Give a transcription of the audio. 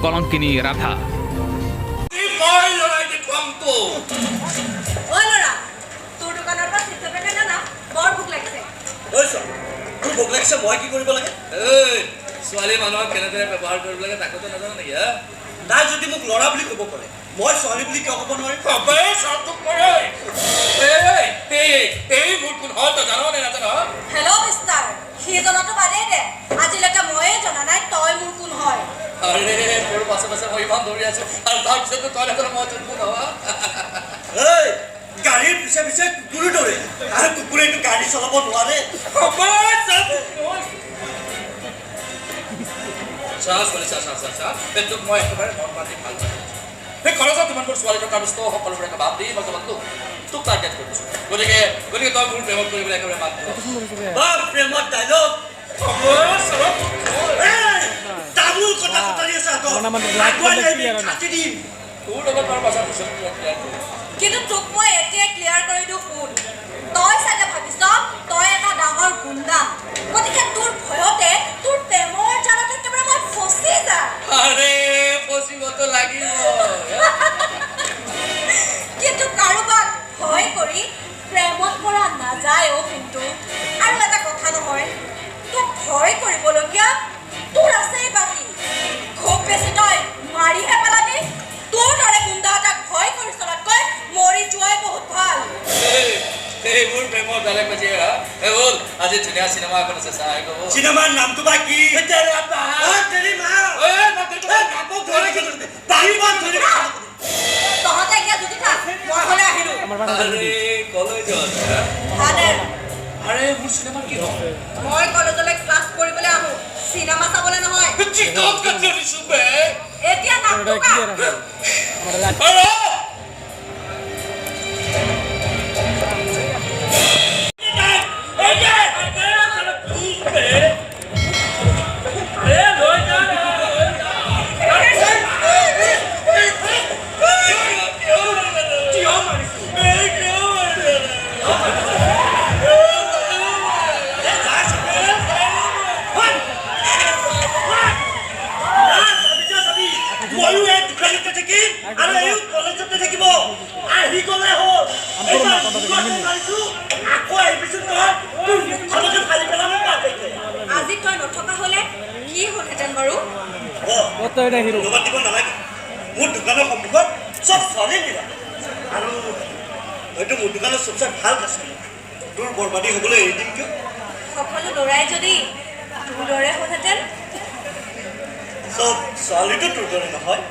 কলংকিনী ৰাধা। মই লৰাই দেখুৱাম তোক। ঐ ল'ৰা, তোৰ দোকানৰ পৰা চিপছ এপেকেট আনা, বৰ ভোক লাগিছে। ঐ চোৱা, তোৰ ভোক লাগিছে, মই কি কৰিব লাগে? এই, ছোৱালী মানুহক কেনেদৰে ব্যৱহাৰ কৰিব লাগে তাকোতো নাজানো নেকি, হা? তাই যদি মোক ল'ৰা বুলি ক'ব পাৰে, মই ছোৱালী বুলি কিয় ক'ব নোৱাৰিম? আবে, চাপটোক মৰে। এই এই এই, মোৰ কোন হয় তই জান নে নাজান? হেল্ল' মিষ্টাৰ, সি জনাটো বাদেই দে, আজিলৈকে ময়ে জনা নাই তই মোৰ কোন হয়। আৰে, তোৰ পাছে পাছে মই ইমান দৌৰি আছো আৰু তাৰপিছতো তই নাজান মই তোৰ কোন হয়? ঐ, গাড়ীৰ পিছে পিছে কুকুৰো দৌৰে আৰু কুকুৰেতো গাড়ী চলাব নোৱাৰে। আবে, চাপটোক মৰে। চা ছোৱালী, চা চা চা চা, এই তোক মই একেবাৰে মন পাতি ভাল পাওঁ। সেই কলেজত ইমানবোৰ ছোৱালী থকাৰ পিছতো সকলোবোৰে বাদ দি মই তোমাক তোক টাৰ্গেট কৰিছোঁ। গতিকে তই মোৰ প্ৰেমত কৰিবলৈ একেবাৰে বাধ্য। বা, প্ৰেমত ডাইলগ! এই, তামোল কটা কটাৰী আছে হাতত, আগুৱাই আহিবি, কাটি দিম। তোৰ লগত বাৰু পাছত ভীষণ ক্লিয়াৰ কৰিম। কিন্তু তোক মই এতিয়াই ক্লিয়াৰ কৰি দিওঁ, শুন। তই চাগে ভাবিছ তই এটা ডাঙৰ গুণ্ডা, গতিকে তোৰ ভয়তে তোৰ প্ৰেমৰ জালত একেবাৰে মই ফচি যাম। আৰে, ফচিবতো লাগিব। কিন্তু কাৰোবাক ভয় কৰি প্ৰেমত পৰা নাযায় অ'। কিন্তু আৰু এটা কথা নহয়, তোক ভয় কৰিবলগীয়া তোৰ আছেই বাকী। খুব বেছি তই মাৰিহে পেলাবি। তোৰ দৰে গুণ্ডা এটাক ভয় কৰি চলাতকৈ মৰি যোৱাই বহুত ভাল। এই, মোৰ প্ৰেমৰ বেলেগ বেছি, হা? এই ব'ল, আজি ধুনীয়া চিনেমা এখন আছে, চাই আহিব ব'ল। চিনেমাৰ নামটো বা কি? অ, তেৰি মা! এই, বাপক ধৰি বাহিৰত ধৰি। তহঁতে এতিয়া যুঁজি থাক, মই হ'লে আহিলো। আৰে, কলেজত, হা? ভালে। আৰে, মোৰ চিনেমা কি হ'ল? মই কলেজলৈ ক্লাছ কৰিবলৈ আহো, চিনেমা চাবলৈ নহয়। চিকন কাটি দিছো বে। এতিয়া নাকটো কাট। আৰে! কিয় মাৰিছো? এ, যা, চাবি। যা, চাবি, যা, চাবি। ময়ো এই দোকানতে থাকিম আৰু এইও কলেজতে থাকিব। আহি গ'লে হ'ল। এইবাৰ মুখতে মাৰিছো, আকৌ আহিবিচোন তই, তোৰ মুখখনকে ফালি পেলাম বাপেকে। আজি তই নথকা হ'লে কি হ'লহেঁতেন বাৰু? অ, ধন্যবাদ দিব নালাগে। মোৰ দোকানৰ সন্মুখত চব ছোৱালী নিলা আৰু হয়তো মোৰ দোকানত চবচে ভাল কাষ্টমাৰ। তোৰ বৰবাদী হ'বলৈ এৰি দিম কিয়? সকলো ল'ৰাই যদি তোৰ দৰে হ'লহেঁতেন? চব ছোৱালীটো তোৰ দৰে নহয়।